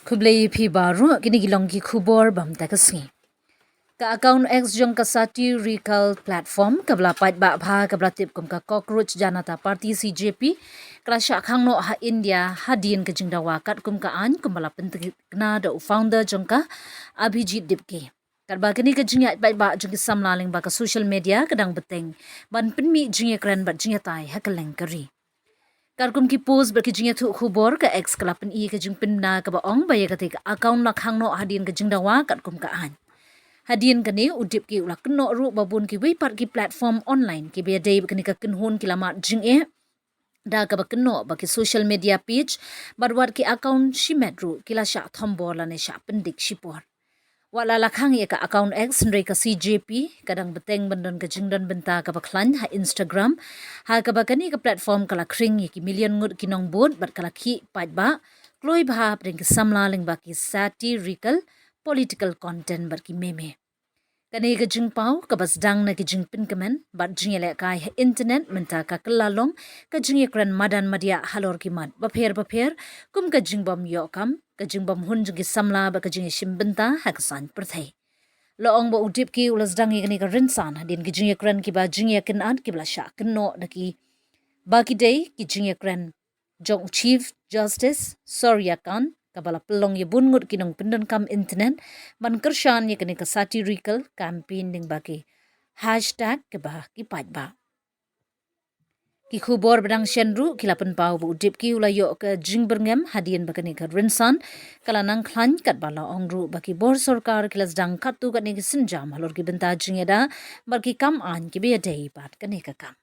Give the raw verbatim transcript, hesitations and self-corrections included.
Khublei phi baroh, kine ki long ki khubor bam ta ka sngi. Ka account X jong ka Satirical Platform kaba la paidbah bha kaba la tip kum ka Cockroach Janata Party, C J P, ka la shah khang noh ha India hadien ka jingdawa katkum ka aiñ, kumba la pyntikna da u founder jong ka, Abhijit Dipke. Katba kane ka jingïaid paidbah jong ki samla lyngba ka social media ka dang bteng ban pynmih jingïakren bad jingïatai ha kylleng ka ri. Katkum ki post bad ki jingïathuh khubor, ka X ka la pyni ka jingpynbna kaba ong ba ïa kata ka account la khang noh hadien ka jingdawa katkum ka aiñ. Hadien kane u Dipke u la kynnoh ruh ba bun kiwei pat ki platform online kiba ïadei bad kane ka kynhun ki la mad jingeh da kaba kynnoh ba ki social media page bad wat ki account shimet ruh ki la shah thombor lane shah pyndik shipor. Wat la la khang ïa ka account X, hynrei ka C J P ka dang bteng ban don ka jingdon bynta kaba khlaiñ ha Instagram, ha kaba kane ka platform ka la khring ïa ki million ngut ki nongbud bad ka la khih paidbah kloi bha hapdeng ki samla lyngba ki satirical, political content bad ki meme. Kane ka jingpaw kaba sdang na ki jingpynkmen bad jingïalehkai ha internet mynta ka kylla long ka jingïakren madan madiah halor ki mat bapher bapher, kum ka jingbym ïoh kam, ka jingbym hun jong ki samla bad ka jingïashim bynta ha ka saiñ pyrthei. La ong ba u Dipke u la sdang ïa kane ka rynsan hadien ki jingïakren kiba jingïakynad kiba la shah kynnoh da ki ba ki dei ki jingïakren jong u Chief Justice Surya Kant, kaba la pynlong ïa bun ngut ki nongpyndonkam internet ban kyrshan ïa kane ka satirical campaign lyngba ki hashtag kiba ki paidbah. Ki khubor ba dang shen ruh ki la pynpaw ba u Dipke u la ïoh ka jingbyrngem hadien ba kane ka rynsan ka la nang khlaiñ, katba la ong ruh ba ki bor sorkar ki la sdang katto katne ki sienjam halor ki bynta jingïada bad ki kam aiñ kiba ïadei bad kane ka kam.